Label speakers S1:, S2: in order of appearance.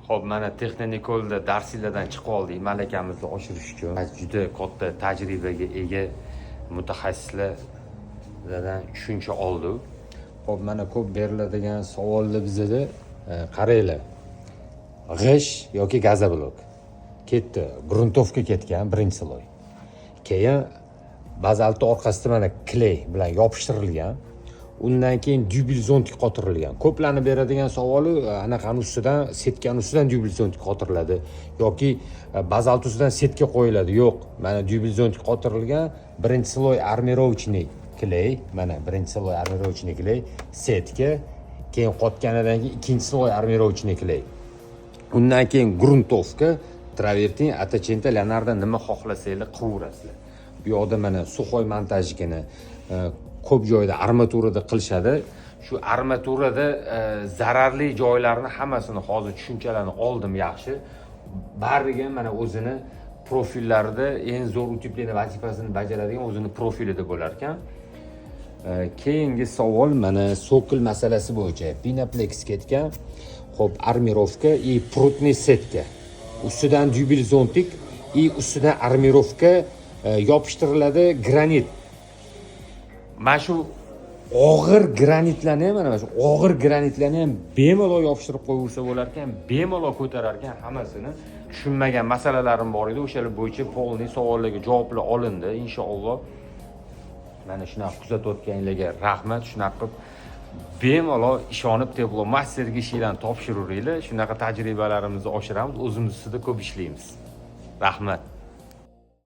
S1: Xo'p, mana Texnonikolda darsliklardan chiqib oldik malakamizni oshirish uchun. Juda katta tajribaga ega mutaxassislardan tushuncha oldik. Xo'p, mana ko'p beriladigan savollar bizada, qaranglar. G'isht yoki газоблок. Ketdi, грунтовка ketgan birinchi слой. Keyin bazaltni orqasida mana клей bilan yopishtirilgan. Undan keyin дюбель зонтик qotirilgan. Ko'plarni beradigan savoli anaqani ustidan, setkani ustidan дюбель зонтик qotiriladi yoki bazalt ustidan setka qo'yiladi. Yo'q, mana дюбель зонтик qotirilgan, birinchi слой армировочный клей, mana birinchi слой армировочный клей, setka, keyin qotganidan keyin ikkinchi слой армировочный клей. Undan keyin грунтовка, travertin, Ottocento, Leonardo, nima xohlasanglar qilaverasizlar. Bu yoqda mana сухой montajgini ko'p joyda armaturada qilishadi. Shu armaturada zararli joylarni hammasini hozir tushunchalarni oldim yaxshi. Bariga mana o'zini profillarida eng zo'r утепление vazifasini bajaradigan o'zini profilida bo'lar ekan. Keyingi savol mana цоколь masalasi bo'yicha пеноплэкс ketgan. Xo'p, армировка и прутный сетка. Ustidan дюбель зонтик и ustidan армировка yopishtiriladi granit. Mana shu og'ir granitlarni ham, mana shu og'ir granitlarni ham bemalol yopishtirib qo'yaversa bo'lar ekan, bemalol ko'tarar ekan hammasini. Tushunmagan masalalarim bor edi, o'shalar bo'yicha полный savollarga javoblar olindi, inshaalloh. Mana shunaqa kuzatayotganlarga rahmat. Shunaqa qilib bemalol ishonib Teplomasterga ishinglarni topshiraveringlar. Shunaqa tajribalarimizni oshiramiz, o'zimiz ustida ko'p ishlaymiz. Rahmat.